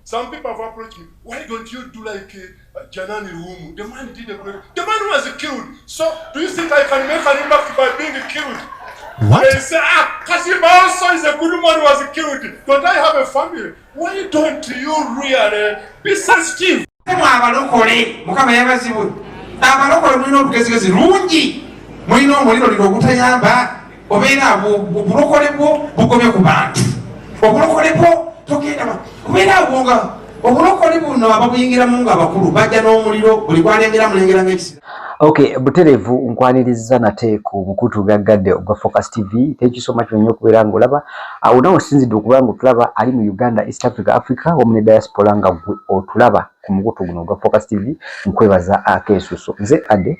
Some people have approached me. Why don't you do like Janani Luwum? The man did a great. The man was killed. So do you think I can make an impact by being killed? What? They say, ah, Kasim also is a good man who was killed. Don't I have a family? Why don't you really be sensitive? Mwe abalokole, Mukama yabazibwe. Abalokole mulina olugezigezi lungi, mulina omuliro ogutayamba. Obeera obulokole bwo bugobye ku bantu, obulokole bwo togenda kubeera awo nga obulokole buno ababuyingiramu nga abakulu bajja n'omuliro, buli gwalengera mulengera ng'ekisira. Okay, butereevu nkwaniriza nate ku mukutu gaggadde ogwa Focus TV. Thank you so much nnyo okubeera ng'olaba. Awo nawe osinzidde okuba ng'otulaba ali mu Uganda, East Africa, Africa wamu ne diaspora, nga gwe otulaba ku mukutu guno ogwa Focus TV, nkwebaza akeesuso. Nze Ade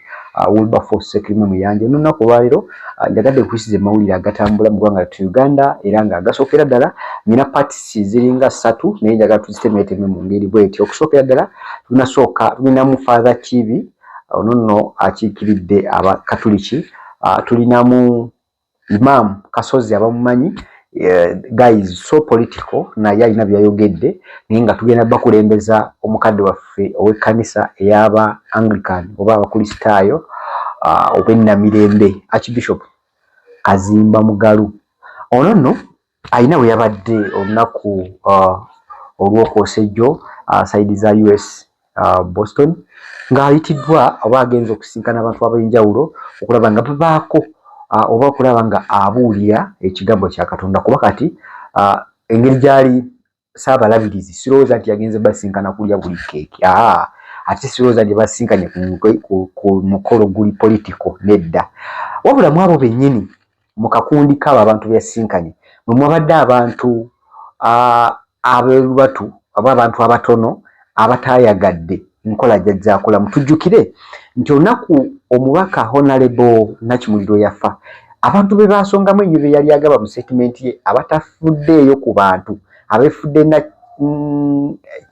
Wilberforce Sekirime Muyanja. Olunaku olwaleero njagadde nkuyisiza amawulire agatambula mu ggwanga lyattu Uganda, era nga agasookera ddala nina parts ziringa ssatu, naye njagala tuzitemeeteme mu ngeri bweti. Okusookera ddala tunasooka tulinamu Father Kiibi, ono nno akiikiridde Abakatuliki. Tulinamu Imam Kasozi, abamumanyi, guys, so political, naye alina byayogedde, naye nga tugenda bakulembeza omukadde waffe ow'ekkanisa ey'aba Anglican oba Abakristaayo obw'ennamirembe, Archbishop Kazimba Mugalu. Ono nno alina we yabadde olunaku olwokwosa ejjo, side za US, Boston, ng'ayitiddwa oba agenze okusinkana abantu ab'enjawulo okulaba nga babaako oba okulaba nga abuulira ekigambo kya Katonda, kuba kati engeri gy'ali Ssaabalabirizi, sirowooza nti yagenze basinkana kulya buli keeki, aa ate sirowooza nti basinkanye ku mukolo guli political, nedda. Wabula mu abo bennyini, mu kakundi k'abo abantu be yasinkanye, mwe mwabadde abantu ab'olubatu oba abantu abatono abataayagadde nkola gy'azze. Tujjukire nti olunaku omubaka Honorable Nakimuli lwe yafa, abantu be baasongamu ennyo be yali agaba mu statement ye, abatafuddeeyo ku bantu, abeefudde na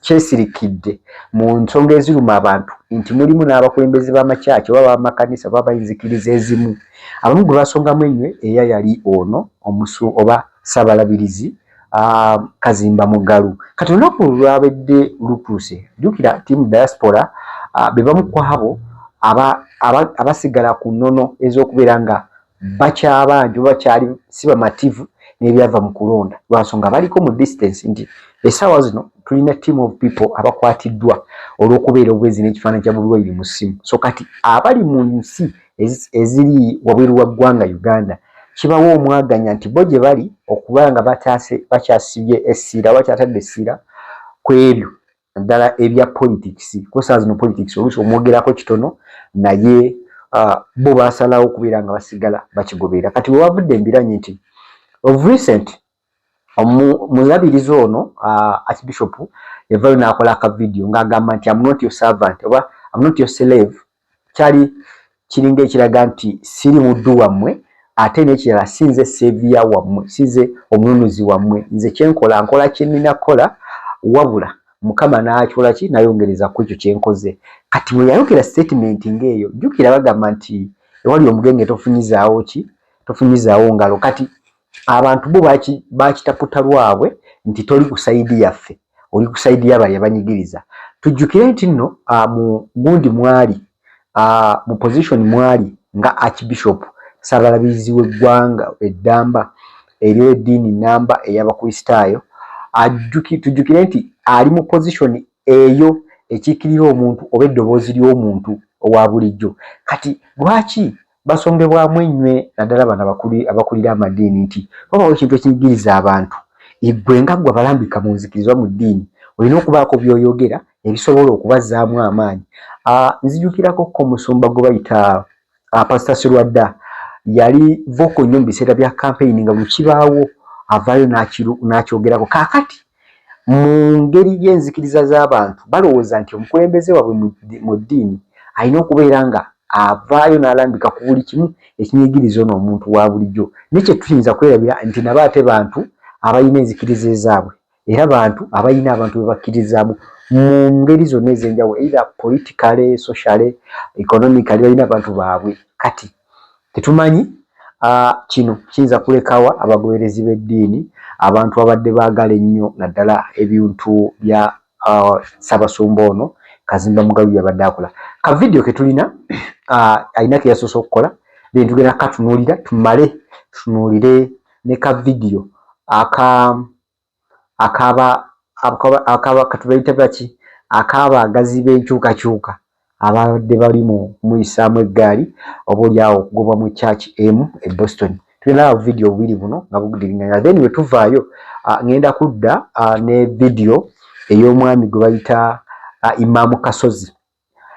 kyesirikidde mu nsonga eziruma abantu, nti mulimu n'abakulembeze b'amakyaki oba b'amakanisa oba abayinzikiriza ezimu. Abamu gwe basongamu ennyo era yali ono omusu oba Ssaabalabirizi Kazimba Mugalu. Kati olunaku lwabadde lutuuse, jjukira team diaspora be bamu ku abo abasigala ku nnono ez'okubeera nga bakyabanja oba bakyali si bamativu n'ebyava mu kulonda, lwansonga baliko mu distance nti essaawa zino tulina team of people abakwatiddwa olw'okubeera obwezi n'ekifaananyi kya Bobi Wine mu ssimu. So kati abali mu nsi eziri wabweru wa ggwanga Uganda kibawa omwaganya nti bo gye bali okuba nga bakyasibye essira, bakyatadde essira ku ebyo naddala ebya politics, kuba essaawa zino politics oluusi omwogerako kitono, naye bo baasalawo okubeera nga basigala bakigoberera. Kati bwe wavudde embiranye nti of recent omulabirizi ono Archbishop yavaayo n'akola akavidiyo ng'agamba nti, "Am not your servant" oba "Am not your slave." Kyali kiringa ekiraga nti siri muddu wammwe, ate n'ekirala si nze saviour wammwe, si nze omununuzi wammwe. Nze kyenkola, nkola kye nnina kukola, wabula Mukama n'akikola ki n'ayongereza ku ekyo kyenkoze. Kati bwe yayogera statement ng'eyo, jjukira bagamba nti ewali omugenge tofunyizaawo ki, tofunyizaawo ngalo. Kati abantu bo bakitaputa lwabwe nti toli ku side yaffe, oli ku side y'abali abanyigiriza. Tujjukire nti nno mu gundi mwali mu position mwali nga Archbishop, Ssaabalabirizi w'eggwanga eddamba ery'eddiini nnamba ey'Abakristaayo, tujjukire nti ali mu position eyo ekiikirira omuntu oba eddoboozi ly'omuntu owa bulijjo. Kati lwaki basongebwamu ennywe, naddala bano abakulira amadiini, nti wabawo ekintu ekinyigiriza abantu, ggwe nga ggwe abalambika mu nzikiriza mu ddiini olina okubaako by'oyogera ebisobola okubazzaamu amaanyi? Nzijukirako ko omusumba gwe bayita Pastor Sirwadda, yali vocal nnyo mu biseera bya campaign, nga buli kibaawo avaayo n'akyogerako. Kaakati mu ngeri y'enzikiriza z'abantu balowooza nti omukulembeze waabwe mu ddiini alina okubeera nga avaayo n'alambika ku buli kimu ekinyigiriza ono omuntu wa bulijjo. Naye kye tuyinza kwerabira nti nabo ate bantu abalina enzikiriza ezaabwe, era bantu abalina abantu be bakkirizaamu mu ngeri zonna ez'enjawulo, either politically, socially, economically, balina abantu baabwe. Kati tetumanyi kino kiyinza kulekawa abagoberezi b'eddiini, abantu abadde baagala ennyo naddala ebintu bya Ssabasumba ono Kazimba Mugalu yabadde akola. Ka vidiyo ke tulina alina ke yasoose okukola, then tugenda kukatunuulira tumale tutunuulire ne ka vidiyo aka akaba akaba katubayita baki akabaagazi b'enkyukakyuka ababadde bali mu kumuyisaamu eggaali oba oli awo okugobwa mu church emu e Boston. Tulina awo vidiyo bubiri buno nga budiringanya, then bwe tuvaayo ngenda kudda ne vidiyo ey'omwami gwe bayita Imaamu Kasozi.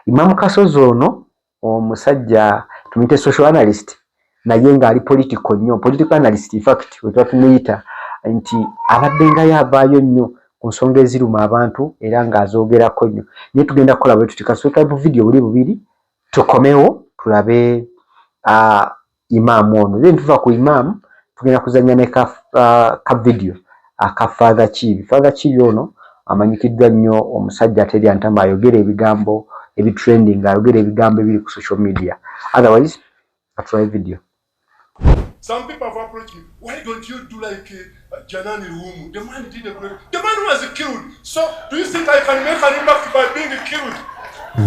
Imaamu Kasozi ono omusajja tumuyite social analyst naye ng'ali political nnyo, political analyst in fact we tuba tumuyita nti abadde nga yavaayo nnyo ku nsonga eziruma abantu era ng'azoogerako nnyo. Naye tugenda kukola bwe tuti, kasooka bu vidiyo buli bubiri tukomewo tulabe imaamu ono, then tuva ku imaamu tugenda kuzannya ne ka, ka vidiyo aka Father Kiibi. Father Kiibi ono amanyikiddwa nnyo omusajja aterya ntama, ayogera ebigambo ebitrending, ayogera ebigambo ebiri ku social media. Otherwise katulabe video. Some people have approached me. Why don't you do like Janani Luwum? The man did a great. The man was killed. So do you think I can make an impact by being killed?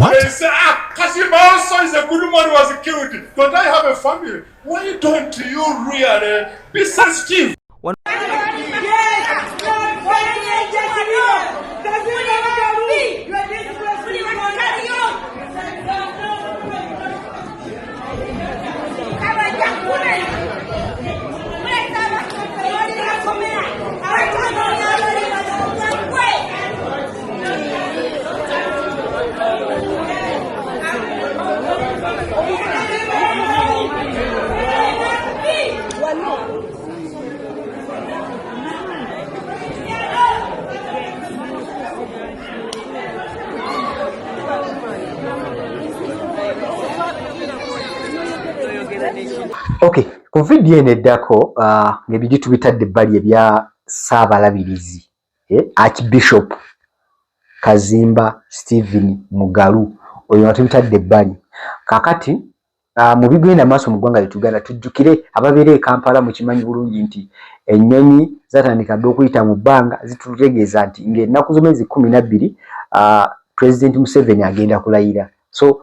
What? They say, Kazimba also is a good man who was killed. Don't I have a family? Why don't you really be sensitive? Okay, ku vidiyo eno eddako ng'ebiri tubitadde ebbali ebya Ssaabalabirizi Archbishop Kazimba Stephen Mugalu, oyo nga tubitadde ebbali. Kaakati mu bigenda maaso mu ggwanga lyattu Uganda, tujjukire ababeera e Kampala mukimanyi bulungi nti ennyonyi zatandika dda okuyita mu bbanga zitutegeeza nti ng'ennaku z'omwezi 12 President Museveni agenda kulayira. So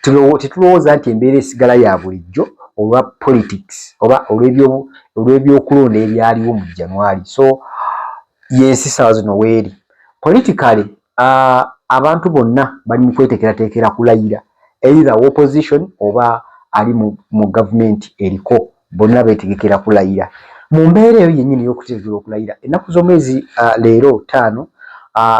tetulowooza nti embeera esigala ya bulijjo olwa politics oba olw'ebyokulonda ebyaliwo mu January. So yensi ssaawa zino weeri. Politically abantu bonna bali mu kweteekerateekera kulayira, either opposition oba ali mu gavumenti eriko, bonna beetegekera kulayira. Mu mbeera eyo yennyini ey'okutegekera okulayira, ennaku z'omwezi leero 5,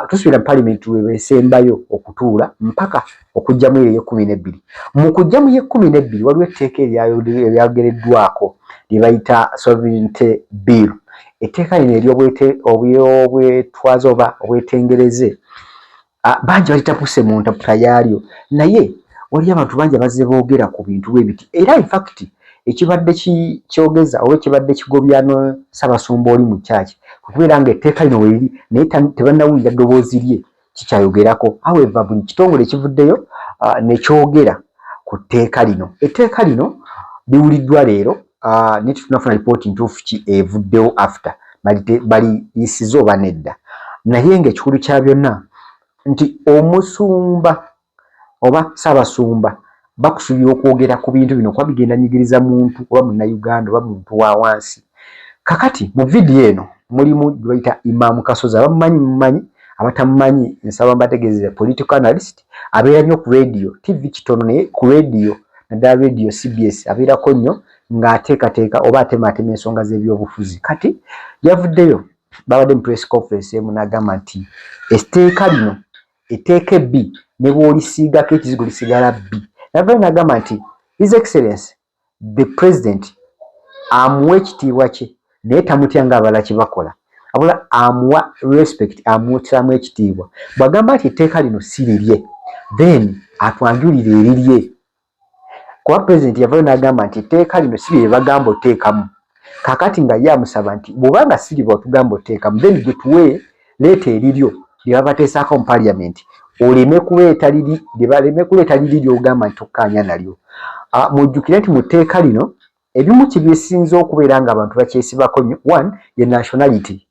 tusuubira mu parliament we beesembayo okutuula mpaka okugyamu eyo ey'e12. Mu kugyamu ey'e12 waliwo etteeka eryayogereddwako lye bayita Sovereignty Bill. Etteeka lino ery'obwetwaze oba obwetengereze bangi balitapuse mu ntaputa yaalyo, naye waliyo abantu bangi abazze boogera ku bintu bwe biti, era in fact ekibadde kyogeza oba ekibadde kigobya no Ssabasumba oli mu church kubeera nga etteeka lino weriri naye tebannawulira ddoboozi lye kikyayogerako. However, buli kitongole kivuddeyo ne kyogera ku tteeka lino. Etteeka lino liwuliddwa leero, naye tetunnafuna lipooti ntuufu ki evuddewo after baliyisiza oba nedda, naye ng'ekikulu kya byonna nti omusumba oba Ssaabasumba bakusuubira okwogera ku bintu bino kuba bigenda nyigiriza muntu oba munnayuganda oba muntu wa wansi. Kakati mu vidiyo eno mulimu gwe bayita Imaamu Kasozi, abamumanyi mumanyi, abatamumanyi nsaba mbategeeze, political analyst, abeera nnyo ku radio, TV kitono naye ku radio, naddala radio CBS abeerako nnyo ng'ateekateeka oba atemaatema ensonga z'ebyobufuzi. Kati yavuddeyo, babadde mu press conference emu n'agamba nti etteeka lino etteeka ebbi ne bw'olisiigako ekizigo lisigala bbi. Navayo n'agamba nti His Excellency the President amuwa ekitiibwa kye naye tamutya ng'abalala kye bakola, wabula amuwa respect, amussaamu ekitiibwa. Bw'agamba nti etteeka lino si lirye, then atwanjulire erirye, kuba President yavayo n'agamba nti etteeka lino si lye bagamba oteekamu. Kaakati nga ye amusaba nti bw'obanga si lye batugamba oteekamu, then gwe tuwe, leeta eriryo lye babateesaako mu parliament, oleme kuleeta liri, baleme kuleeta liri ly'ogamba nti tokkaanya nalyo. Mujjukire nti mu tteeka lino ebimu kye byesinze okubeera ng'abantu bakyesibako nnyo, one ye nationality.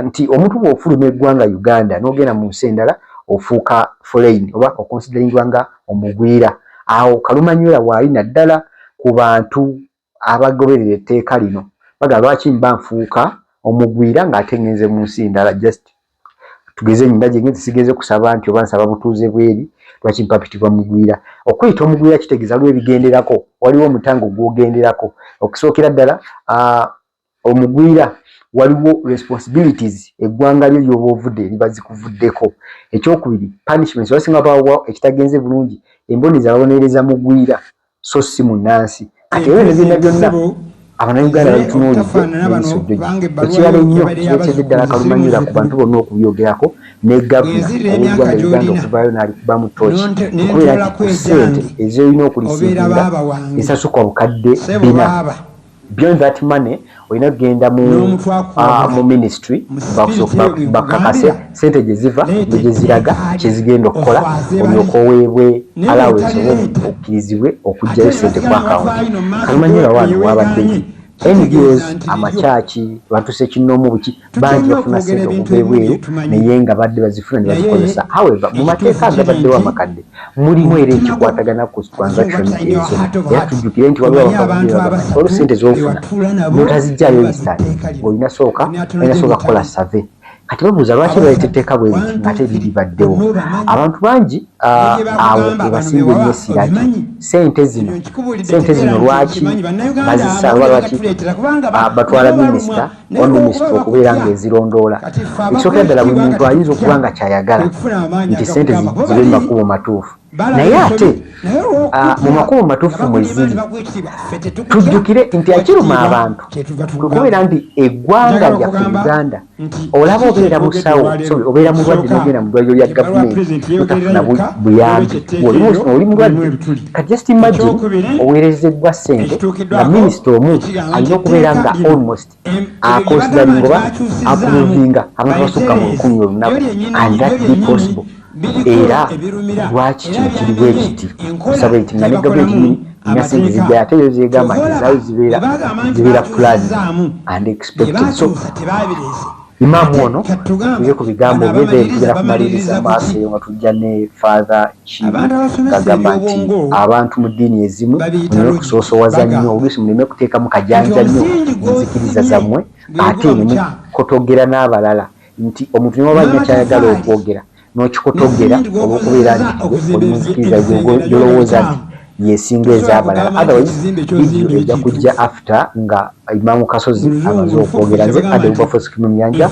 Nti omuntu bw'ofuluma eggwanga Uganda n'ogenda mu nsi endala, ofuuka foreign oba oconsideringwa nga omugwira. Awo kalumanywera waali naddala ku bantu abagoberera etteeka lino, baga lwaki mba nfuuka omugwira ng'ate ngenze mu nsi ndala? Just tugeze nyina gye ngenze, sigenze kusaba nti oba nsaba butuuze bweri, lwaki mpapitibwa mugwira? Okuyita omugwira kitegeeza waliwo ebigenderako, waliwo omutango gw'ogenderako. Okusookera ddala, omugwira waliwo responsibilities eggwanga lyo lyoba ovudde liba zikuvuddeko. Ekyokubiri, punishments. Basinga bawa ekitagenze bulungi, emboneza babonereza mugwira so si munnansi. Kati ebyo byonna byonna Abannayuganda babitunuulidde n'eriiso ejjogi. Ekirala ennyo kireetedde ddala kalumanyula ku bantu bonna okubyogerako, ne gavuna ow'eggwanga Uganda okuvaayo n'alikubamu ttooki okubeera nti ku ssente ez'olina okureceivinga esasukwa 4,000, beyond that money olina kugenda mu ministry bakakase sente gye ziva ne gye ziraga, kyezigenda okukola, olyoka oweebwe allowance oba okkirizibwe okuggyayo sente ku akawunti. Kalumanyula wano wabadde NGOs, amakyaki, bantu sekinnoomu buki bangi bafuna sente okuva ebweru, naye nga badde bazifuna ne bazikozesa. However, mu mateeka agabaddewo amakadde mulimu era ekikwatagana ku transaction ezo. Era tujjukire nti waliwo abakavuddeyo bagamba nti waliwo sente z'ofuna n'otazijjaayo instant, ng'olina sooka olina sooka kukola survey. Kati babuuza lwaki baleeta etteeka bwe riti ng'ate liribaddewo. Abantu bangi awo webasimbye ennyo essira nti sente zino lwaki bazisa oba lwaki batwala minisita oba minisitule okubeera ng'ezirondoola. Ekisookera ddala, buli muntu ayinza okuba nga kyayagala nti sente zibe mu makubo matuufu, naye ate mu makubo matuufu mwe ziri, tujjukire nti akiruma abantu kwe kubeera nti eggwanga lyaffe Uganda, olaba obeera musawo, sorry, obeera mulwadde n'ogenda mu ddwaliro lya gavumenti, otafuna buyambi oli mulwadde. Kati just imagine oweerezebbwa ssente nga minisita omu alina okubeera nga almost aconsidering oba approvinga abantu basukka mu 1,000 olunaku. Can that be possible? Era lwaki kino kiri bwe kiti? Kusaba eti nga ne gavumenti nyini ina sente zijjayo, ate yo zegamba nti zaayo zibeera planned and expected. So imaamu ono tuye ku bigambo bye, then tugenda kumaliriza maaso eyo nga tujja ne Father Kiibi ng'agamba nti abantu mu ddiini ezimu muleme kusoosowaza nnyo, oluusi muleme kuteekamu kajanja nnyo mu nzikiriza zammwe, ate ne mukotogera n'abalala, nti omuntu ne waba alina kyayagala okwogera n'okikotogera olw'okubeera nti gwe oli munzikiriza gy'olowooza nti yesinga ez'abalala. Otherwise video ejja kujja after nga Imaamu Kasozi amaze okwogera. Nze Ade Wilberforce Kimumyanja.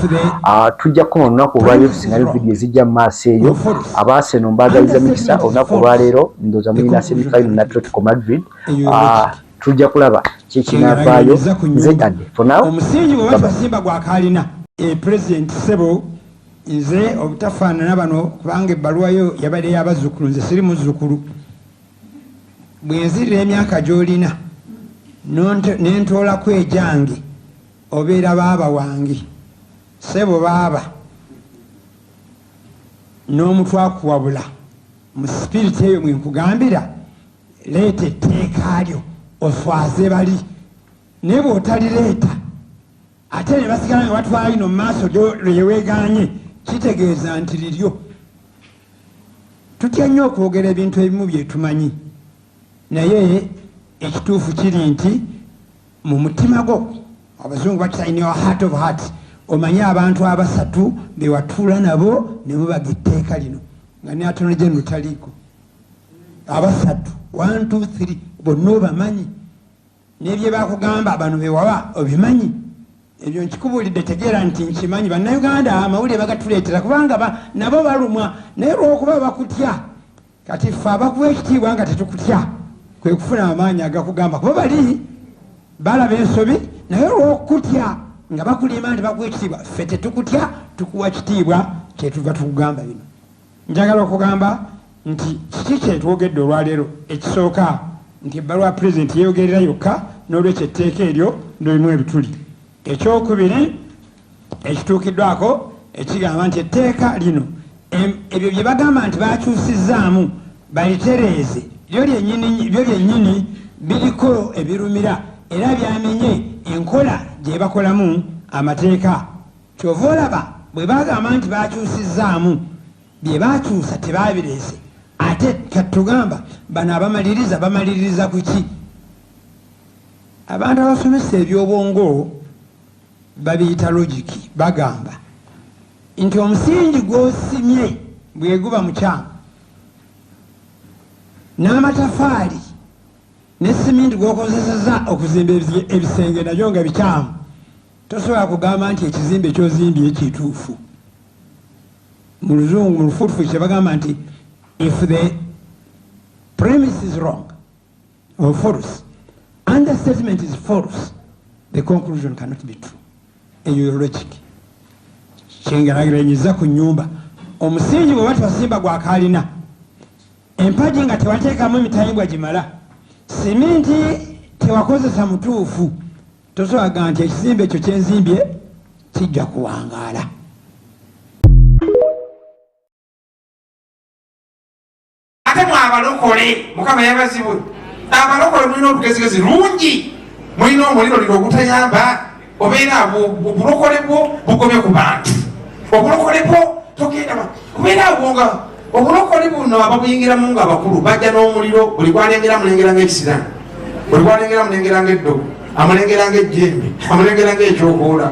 Tujja kukoma olunaku olwaleero, tusingayo video ezijja mu maaso eyo. Abaaseno mbaagaliza mikisa olunaku olwaleero. Ndowooza mulina semifinal ne Atletico Madrid. Tujja kulaba kikinaavaayo. Nze Ade, for now. Omusingi bwe basimba gwakalina president sebo, nze obutafaanana bano, kubanga ebbaluwa yo yabadde yabazzukulu, nze siri muzzukulu. Bwe nzirira emyaka gy'olina nentoolaku egyange, obeera baaba wange. Sebo baaba n'omutwe akuwabula mu spirit eyo mwenkugambira, leeta etteeka lyo oswaze bali, naye bw'otalireeta ate ne basigala nga batwala lino mu maaso lyeweeganye, kitegeeza nti liryo. Tutya nnyo okwogera ebintu ebimu byetumanyi, naye ekituufu kiri nti mu mutima gwo, abazungu bakita in your heart of hearts, omanye abantu abasatu bewatuula nabo ne mubaga etteeka lino nga ne attorney general taliiko. Abasatu, 1 2 3, bonna obamanyi nebye bakugamba bano bewaba obimanyi. Ebyo nkikubuulidde, tegeera nti nkimanyi. Bannayuganda amawulire bagatuleetera kubanga nabo balumwa, naye lwokuba bakutya. Kati ffe abakuwa ekitiibwa nga tetukutya, kwe kufuna amaanyi agakugamba, kuba bali balaba ensobi, naye olwokutya nga bakulimba nti bakuwa ekitiibwa. Ffe tetukutya, tukuwa kitiibwa, kyetuva tukugamba bino. Njagala okugamba nti kiki kyetwogedde olwaleero? Ekisooka nti ebbaluwa pulezidenti yeyogerera yokka, n'olwekyo etteeka eryo lirimu ebituli. Ekyokubiri ekituukiddwako ekigamba nti etteeka lino, ebyo bye bagamba nti bakyusizaamu balitereeze, lyo lyennyini biriko ebirumira era byamenye enkola gye bakolamu amateeka. Kyova olaba bwe bagamba nti bakyusizzaamu, bye bakyusa tebabireese. Ate katugamba bano abamaliriza bamaliririza ku ki? Abantu abasomesa ebyobwongo babiyita logic, bagamba nti omusingi gw'osimye bweguba mukyamu, n'amatafaali ne siminti gw'okozeseza okuzimba ebisenge nabyo nga bikyamu, tosobola kugamba nti ekizimbe kyozimbye kituufu. Mu luzungu, mu lufuutufu, kyebagamba nti if the premise is wrong or false and the statement is false, the conclusion cannot be true. Eyo logic kyengerageranyiza ku nyumba. Omusingi bwe bati wasimba gwakalina, empagi nga tewateekamu emitayimbwa gimala, siminti tewakozesa mutuufu, tosobola gamba nti ekizimbe ekyo kyenzimbye kijja kuwangaala. Ate mwe abalokole, Mukama yabazibwe, abalokole mulina olugezigezi lungi, mulina omuliro ogutayamba. Obeera obulokole bwo bugobye ku bantu, obulokole bwo togenda obeera awo nga obulokole buno ababuyingiramu nga abakulu bajja n'omuliro. Buli gwalengera amulengera ngaekisiraani, buli gwalengera amulengera ngaeddogo, amulengera ngaejjembe, amulengera ngaekyokoola.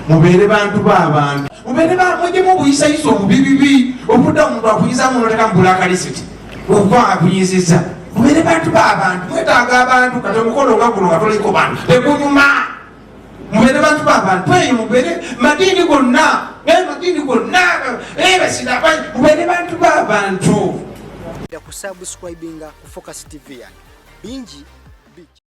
Mubeere bantu b'abantu, mubeere mujemu obuyisayisa obubibibi obudda omuntu akuyizamu noteka mu blacklist okuba akuyiziza. Mubeere bantu b'abantu, mwetaaga abantu. Kati omukolo nga guno nga toliko bantu tegunyuma. Mubeere bantu b'abantu eyo, mubeere madiini gonna, madiini gonna basira, mubeere bantu b'abantu. Kusubscribinga ku Focus TV yange, bingi bijja.